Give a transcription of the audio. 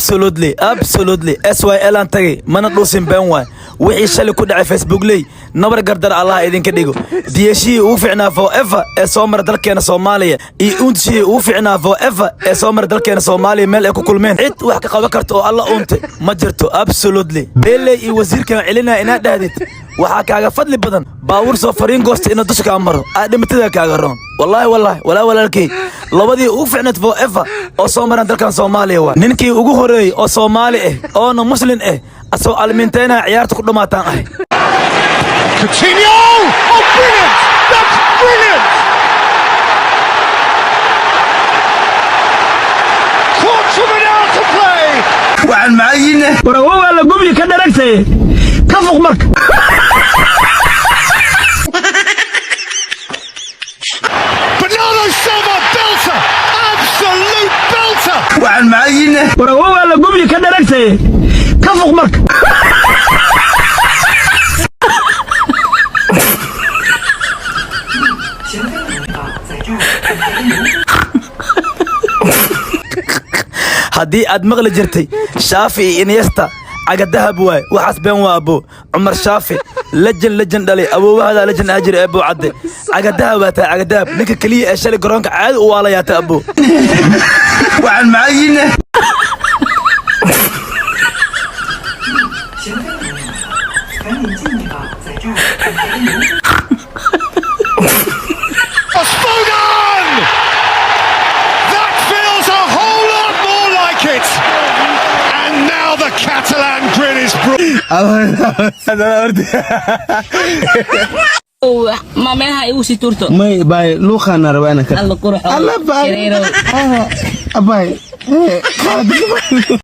Absolutely, absolutely. SYL aan tagay, mana dhuusin, been waay. Wixii shalay ku dhacay Facebook ley, nabar gardar Allah idinka dhigo. Diyeshihii ugu fiicnaa forever ee soo mara dalkeena Soomaaliya iyo untishihii ugu fiicnaa forever ee soo mara dalkeena Soomaaliya meel ay ku kulmeen, cid wax ka qaban karta oo Alla uuntay ma jirto. Absolutely. Beeley iyo wasiirkan celinaya inaad dhahdid, waxaa kaaga fadli badan baabuur soo fariin goosta inuu dusha kaa maro, aa dhimatada kaaga roon. Wallaahi, wallaahi, walaa walaalkey, labadii ugu fiicneed forever oo soo maran dalkan Soomaaliya waa ninkii ugu horeeyey oo Soomaali ah oona Muslin ah asoo alminteynaha ciyaarta ku dhamaataan ahay. Coutinho! Oh, brilliant! That's brilliant! Quarter of an hour to play! Waxaan macayiine. Warawowaa la gubyi ka dharagtaye, ka fuq marka. Bernardo Silva, belter! Absolute belter! Waxaan macayiine. Warawowaa la gubyi ka dharagtaye, ka fuq marka. Haddii aad maqli jirtay Shaafi iyo Iniesta cagadahab waay, waxaas been waa, abo. Cumar Shaafi legend, legend dhalay, awoowahadaa legend aa jira. Eebo cadde, cagadahab waa tahay, cagadahab. Ninka keliya ee shalay garoonka caadi u waalayaata, abo. Waxaan macayiine. Foden! That feels a whole lot more like it! And now the Catalan grin is broken. Ma meelaha igu sii tuurto. May bay, luuqaana rabaa inaan ka Alla qurxo. Alla bay. Yareerow. Abay.